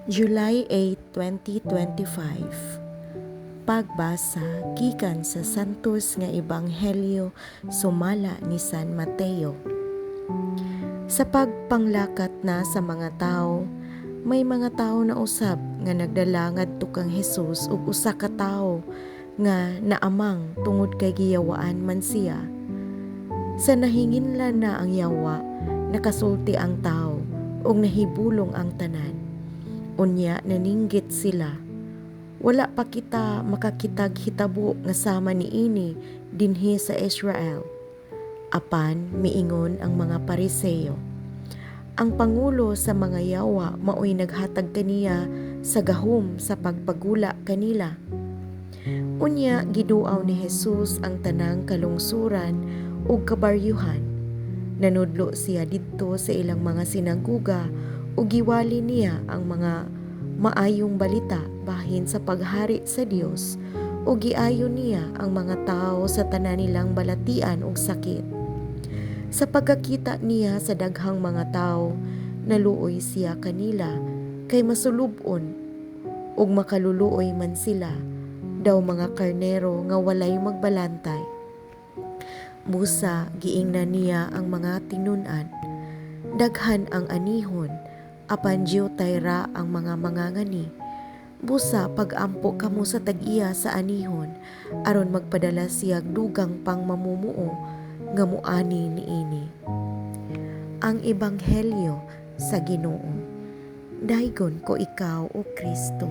July 8, 2025. Pagbasa gikan sa Santos nga Ebanghelyo sumala ni San Mateo. Sa pagpanglakat na sa mga tawo, may mga tawo na usab nga nagdala ngadto kang Hesus og usa ka tawo nga naamang tungod kay giyawaan man siya. Sa nahinginlan na ang yawa, nakasulti ang tawo ug nahibulong ang tanan. Unya naninggit sila. "Wala pa kita makakitag hitabo nga sama niini dinhi sa Israel." Apan miingon ang mga Pariseo, "Ang pangulo sa mga yawa maoy naghatag kaniya sa gahom sa pagpagula kanila." Unya giduaw ni Jesus ang tanang kalungsuran ug kabaryuhan. Nanudlo siya didto sa ilang mga sinaguga ug giwali niya ang mga maayong balita bahin sa paghari sa Dios ug giayo niya ang mga tawo sa tanan nilang balatian ug sakit. Sa pagkakita niya sa daghang mga tawo, naluoy siya kanila kay masulub-on ug makaluluoy man sila, daw mga karnero nga walay magbalantay. Busa giingnan niya ang mga tinun-an, "Daghan ang anihon, apan diutay ra ang mga mangangani. Busa pag-ampo kamo sa tag-iya sa anihon aron magpadala siya dugang pang mamumuo nga muani niini." Ang Ebanghelyo sa Ginoo. Daygon ko ikaw, o Kristo.